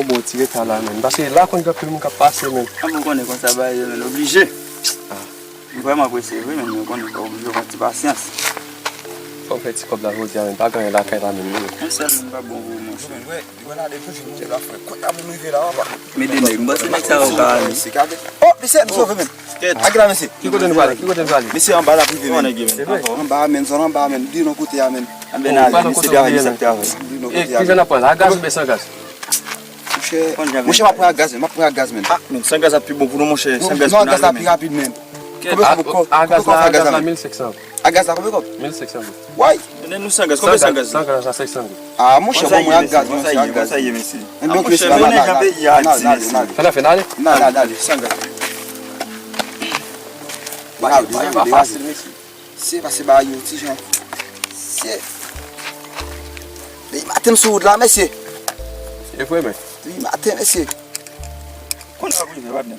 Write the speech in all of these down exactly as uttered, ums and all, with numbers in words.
Bon, ti reta la, menn. Paske la konn gen anpil moun k ap pase, menn. An, mwen konnen konsa bagay yo, menn, oblije. Ah. M vrèman prese vre, menn, mwen konnen fò oblije pran ti pasyans. Fò m fè ti kòb la jodi a, menn. Pa gen anyen lakay la, menn. Yon sèl moun pa bon pou ou, monchè. Mwen, mwen la depi jwenn moun la frè. Kote moun rive la, papa? Men de nèg, m panse nèg sa yo ka ale. Oh, mesye, nou sove, menn. Kèt. Ak la, mesye. Ki kote nou prale? Ki kote nou prale? Mesye, anba la prive, menn. Anba, menn, zòn anba, menn. Di non kote a, menn. Anben, n ale, mesye, travay, mesye, travay. Di non kote a, menn. E ki jan n ap pran la? A gaz oubyen san gaz? Monchè, monchè, m ap pran ak gaz, menn. M ap pran ak gaz, menn. Ah, menn, san gaz ap pi bon pou nou, monchè. San gaz pou n ale, menn. Non, gaz la pi rapid, menn. Konbyen kòb, konbyen kòb fè ak gaz la, menn? Mil senk san. Ak gaz la, konbyen kòb? Mil senk san goud. Way! Mennen nou san gaz, konbyen san gaz? San gaz la, senk san goud. Ah, monchè, bon, mwen ak gaz, mwen se ak gaz. Konsa ye, mesye. Enben, ok, mesye, mennen jan peyi a ap di, mesye. Fè n ale, fè n ale. N ale, n ale, san gaz. Bagay pa fasil, mesye. Se pase ba yo ti jan. Se. Depi maten m sou wout la, mesye. E vre, men. Depi maten, mesye. Kounye a rive, patnè.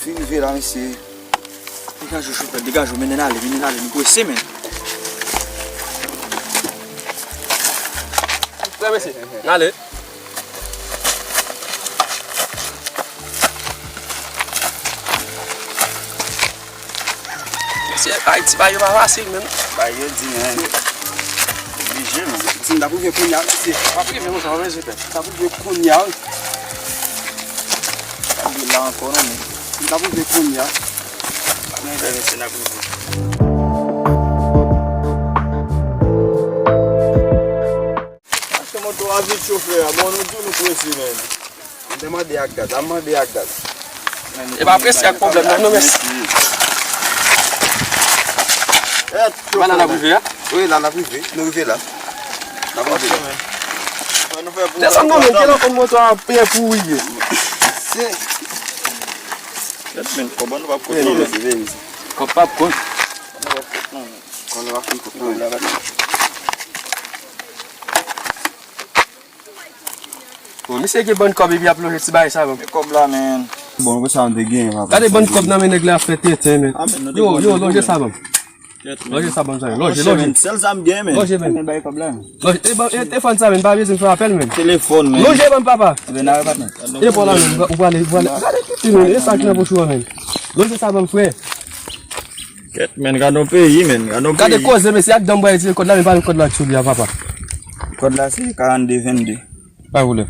Fin rive la, mesye. Degaje w, chofè, degaje w, mennen n ale, mennen n ale, nou prese, men. Frè, mesye, n ale. Mesye, Ayiti, bagay yo pa fasil, menn. Bagay yo di, men. Oblije, men. Si m ta pwouve kounye a, mesye. M ap rive, monchè, pa bezwen pè. M ta pwouve kounye a, wi. Pa di la ankò, non, men. M ta pwouve kounye a. Pa gen pè, mesye, n ap rive. Mache moto a vit, chofè a. Bon, nou di w nou prese, men. M te mande ak gaz, a mande ak gaz. E pa prese ak pwoblèm nan, non, mesye. Ba la n ap rive a? Wi, la n ap rive. Nou rive la. N ap rive la. Desann non, men, gen nan konn moto a pye pou wi ye. Se. Gad, men, kòb an nou p ap kote. Veye, veye, veye. Kòb p ap kont. Kòb nou p ap fin kont, non. Bon, misye gen bann kòb epi ap lonje ti bagay sa, bon. E kòb la, men. Bon, pou sa m te gen, papa. Gade bann kòb nan men nèg la ap fè tenten, men. Yo, yo, lonje sa, bon. Lonje sa, bon, sa. Lonje, lonje. Sèl sa m gen, men. Lonje, men. Men bay kòb la. Lonje, e, e, telefòn sa, men, pa bezwen fè apèl, men. Telefòn, men. Lonje, bon, papa. Ven avè patnè. E, bon, la, men, ou prale, ou prale. Gade piti, men, e sa ki nan poch ou an, men. Lonje sa, bon, frè. Kèt, men, gade yon peyi, men, gade yon peyi. Gade koze, mesye, ak dan m bwè ti kòd la, men pa kòd la tchoul ya, papa. Kòd la se karannde vennde. Pa vle.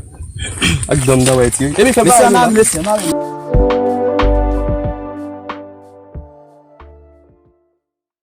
Ak dan m bwè ti. Epi fè pa. Mesye, ann ale, mesye, ann ale.